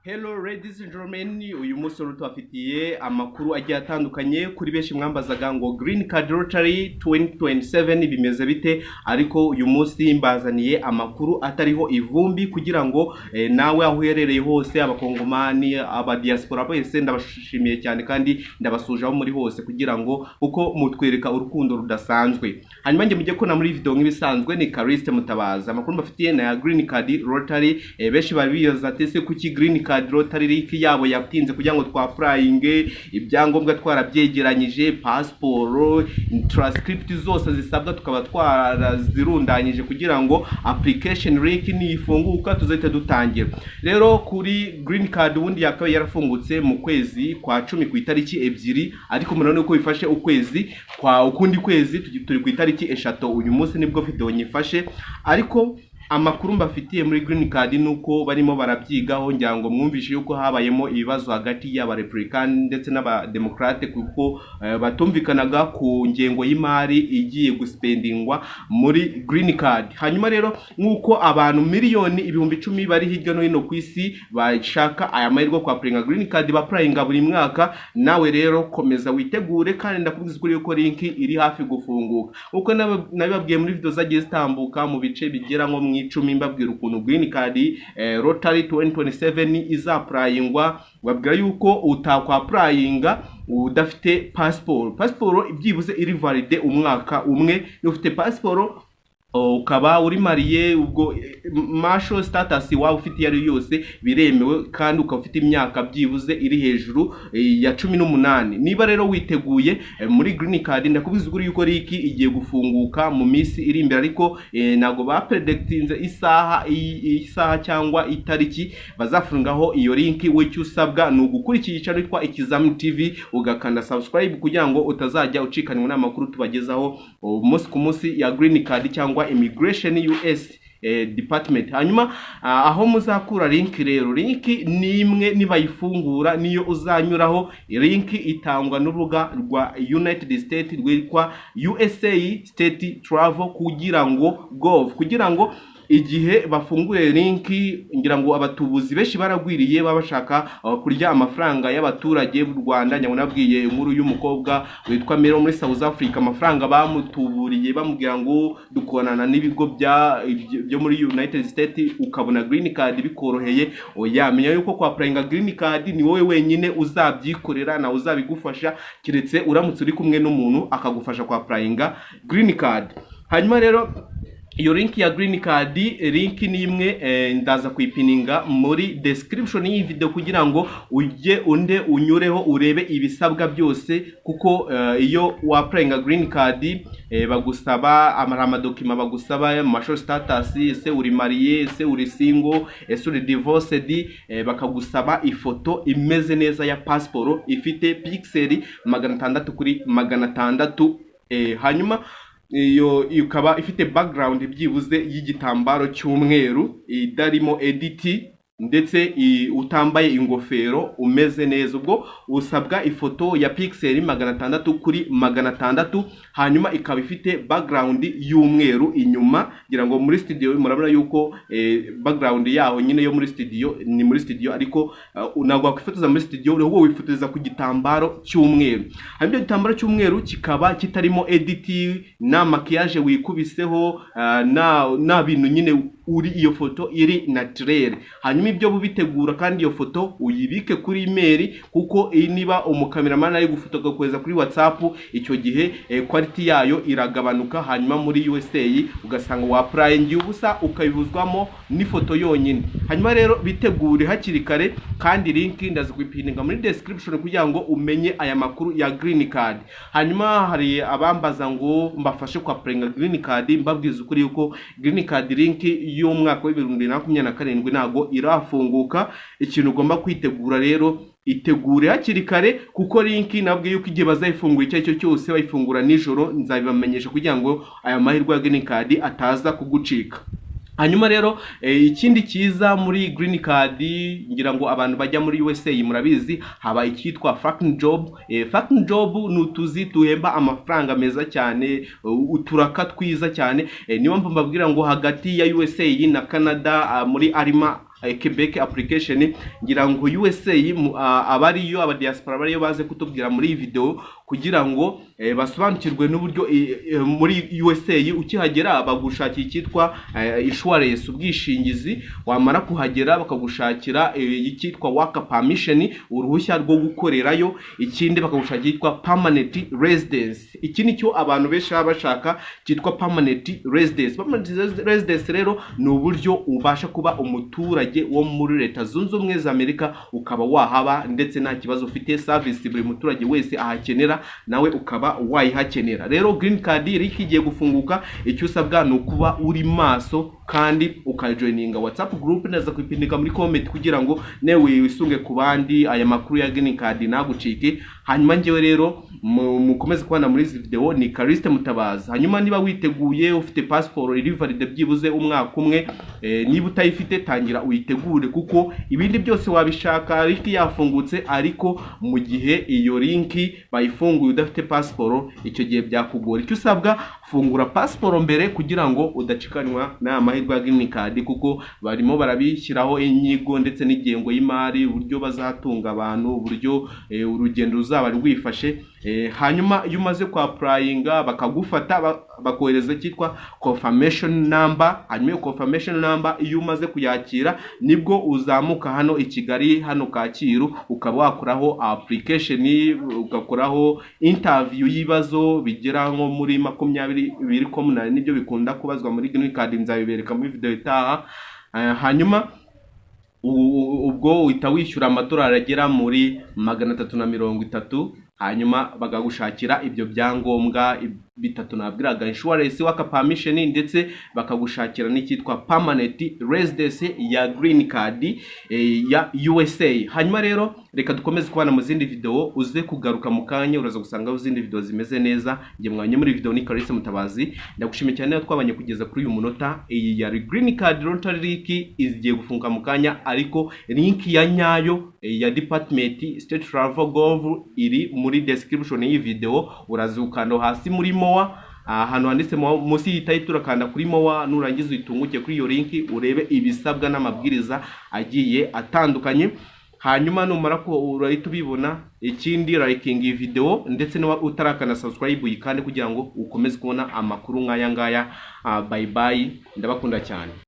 Hello ladies and gentlemen, uyu munsi rero tubafitiye amakuru agiye atandukanye. Kuri benshi mwambazaga ngo Green Card Lottery 2027 bimeze bite? Ariko uyu munsi mbazaniye amakuru atariho ivumbi kugira ngo nawe aho uherereye hose, abakongomani, abadiaspora bose, ndabashimiye cyane kandi ndabasuje aho muri hose kugira ngo uko mutwereka urukundo rudasanzwe. Hanyuma njye mujye kubona muri video nk'ibisanzwe ni Callixte Mutabazi. Amakuru mbafitiye na ya Green Card Lottery. Benshi bari bibaza ati: "Ese kuki Green Card Lottery link yabo yatinze kugira ngo twapplyinge ibyangombwa twarabyegeranyije, passport, transcript zose zisabwa tukaba twarazirundanyije kugira ngo application link nifunguka tuzahita dutangira?" Rero kuri Green Card ubundi yakabaye yarafungutse mu kwezi kwa 10 ku itariki 2, ariko murabona ko bifashe ukwezi kwa ukundi kwezi, turi ku itariki 3 uyu munsi nibwo video nyifashe. Ariko amakuru mbafitiye muri Green Card ni uko barimo barabyigaho. Ngira ngo mwumvishe yuko habayemo ibibazo hagati y'abarepublikani ndetse n'abademokrate, kuko batumvikanaga ku ngengo y'imari igiye guspendingwa muri Green Card. Hanyuma rero nk'uko abantu miliyoni 10.000 bari hirya no hino ku isi bashaka aya mahirwe kwa applyinga Green Card, bapplyinga buri mwaka, nawe rero komeza witegure kandi ndakubwiza ukuri yuko link iri hafi gufunguka. Uko nabibabwiye muri video zagiye zitambuka mu bice bigera nko mu 10, mbabwira ukuntu Green Card Lottery 2027 izapplyingwa, babwira yuko utakwapplyinga udafite passport, passport byibuze iri valide umwaka umwe. Niba ufite passport ukaba uri marié, ubwo marital status waba ufite iyo ari yo yose biremewe, kandi ukaba ufite imyaka byibuze iri hejuru ya 18. Niba rero witeguye muri Green Card, ndakubwiza ukuri yuko link igiye gufunguka mu minsi iri imbere, ariko ntabwo bapredictinze isaha cyangwa itariki bazafungaho iyo link. We icyo usabwa ni ugukurikira icano yitwa Ikizamini TV, ugakanda subscribe kugira ngo utazajya ucikanwa n'amakuru tubagezaho umunsi ku munsi ya Green Card cyangwa Immigration US Department. Hanyuma aho muzakura link rero, link ni imwe, nibayifungura niyo uzanyuraho. Link itangwa n'urubuga rwa United States rwitwa USA State Travel kugira ngo gov, kugira ngo igihe bafunguye link, ngira ngo abatubuzi benshi baragwiriye, baba bashaka kurya amafaranga y'abaturage b'u Rwanda. Nyabona nabwiye inkuru y'umukobwa witwa Mero muri South Africa, amafaranga bamutuburiye bamubwira ngo dukorana n'ibigo byo muri United States ukabona Green Card bikoroheye. Oya, menya yuko kwa applyinga Green Card ni wowe wenyine uzabyikorera, nawe uzabigufasha, keretse uramutse uri kumwe n'umuntu akagufasha kwa applyinga Green Card. Hanyuma rero iyo link ya Green Card, link ni imwe, ndaza kuyipininga muri description y'iyi video kugira ngo ujye unde unyureho urebe ibisabwa byose, kuko iyo wapplyinga Green Card bagusaba amadocument, bagusaba marital status: ese uri marié, ese uri single, ese uri divorced? Bakagusaba ifoto imeze neza ya passport ifite pixel 600 kuri 600, hanyuma iyo ikaba ifite background byibuze y'igitambaro cy'umweru idarimo edit, ndetse utambaye ingofero, umeze neza. Ubwo usabwa ifoto ya pixel 600 kuri 600, hanyuma ikaba ifite background y'umweru inyuma. Ngira ngo muri studio murabona yuko background yaho nyine yo muri studio ni muri studio, ariko ntabwo wakwifotoza muri studio, ahubwo wifotoza ku gitambaro cy'umweru. Hanyuma icyo gitambaro cy'umweru kikaba kitarimo edit, nta maquillage wikubiseho, nta bintu nyine, uri iyo foto iri naturelle. Hanyuma ibyo bubitegura kandi iyo foto uyibike kuri email, kuko iyi niba umukameramani ari gufoto agakohereza kuri WhatsApp, icyo gihe quality yayo iragabanuka, hanyuma muri USA ugasanga wapplyingiye ubusa, ukabibuzwamo n'ifoto yonyine. Hanyuma rero bitegure hakiri kare, kandi link ndaza kuyipininga muri description kugira ngo umenye aya makuru ya Green Card. Hanyuma hari abambaza ngo mbafashe kwa applyinga Green Card. Mbabwiza ukuri yuko Green Card link y'umwaka wa 2027 ntago irafunguka. Ikintu ugomba kwitegura rero, itegure hakiri kare, kuko link nabwiye yuko igihe bazayifungura icyo ari cyo cyose, bayifungura nijoro, nzabibamenyesha kugira ngo aya mahirwe ya Green Card ataza kugucika. Hanyuma rero ikindi cyiza muri Green Card, ngira ngo abantu bajya muri USA murabizi, haba icyitwa fucking job. Fucking job ni utuzi tuhemba amafaranga meza cyane, uturaka twiza cyane. Niyo mpamvu mbabwira ngo hagati ya USA na Canada, muri Arima Quebec application. Ngira ngo USA abariyo, aba diaspora bariyo, baze kutubwira muri iyi video kugira ngo basobanukirwe n'uburyo muri USA ukihagera bagushakira icyitwa insurance, ubwishingizi. Wamara kuhagera bakagushakira icyitwa work permission, uruhushya rwo gukorerayo. Ikindi bakagushakira icyitwa permanent residence. Iki ni cyo abantu benshi baba bashaka, cyitwa permanent residence. Permanent residence rero ni uburyo ubasha kuba umuturage wo muri Leta Zunze Ubumwe za Amerika, ukaba wahaba ndetse nta kibazo ufite. Service buri muturage wese ahakenera, nawe ukaba wayihakenera. Rero green card link igiye gufunguka. Icyo usabwa ni ukuba uri maso kandi ukajoininga WhatsApp group, neza kuyipininga muri comment, kugira ngo newe wisunge ku bandi, aya makuru ya green card ntagucike. Hanyuma njyewe rero mukomeze kubana muri izi video, ni Callixte Mutabazi. Hanyuma niba witeguye, ufite passport iri valide byibuze umwaka umwe, niba utayifite tangira uyitegure, kuko ibindi byose wabishaka link yafungutse, ariko mu gihe iyo link bayifunguye udafite passport, icyo gihe byakugora. Icyo usabwa, fungura passport mbere kugira ngo udacikanwa n'aya mahirwe ya green card, kuko barimo barabishyiraho inyigo ndetse n'ingengo y'imari, uburyo bazatunga abantu, uburyo urugendo ruzaba rwifashe. Hanyuma iyo umaze kwa applyinga bakagufata, bakohereza icyitwa confirmation number. Hanyuma iyo confirmation number iyo umaze kuyakira, nibwo uzamuka hano i Kigali, hano Kacyiru, ukaba wakoraho application, ugakoraho interview y'ibibazo bigera nko muri 20 biri common, nibyo bikunda kubazwa muri green card. Nzabibereka muri video itaha. Hanyuma ubwo uhita wishyura amadolari agera muri 330, hanyuma bakagushakira ibyo byangombwa bitatu nabwiraga: insurance, work permission, ndetse bakagushakira n'icyitwa permanent residence ya green card ya USA. Hanyuma rero reka dukomeze kubana mu zindi video. Uze kugaruka mu kanya, uraza gusangaho izindi video zimeze neza. Njye mwanya muri video ni Callixte Mutabazi, ndagushimiye cyane twabanye kugeza kuri uyu munota. Iyi ya green card lottery link igiye gufunguka mu kanya, ariko link ya nyayo ya department state travel gov iri muri description y'iyi video. Uraza ukanda hasi muri more, ahantu handitse munsi y'iyi title, urakanda kuri more. Nurangiza uyitunguke kuri iyo link, urebe ibisabwa n'amabwiriza agiye atandukanye. Hanyuma numara ko urahita ubibona. Ikindi, liking iyi video, ndetse niba utarakana subscribe uyikande kugira ngo ukomeze kubona amakuru nk'aya ngaya. Bye bye, ndabakunda cyane.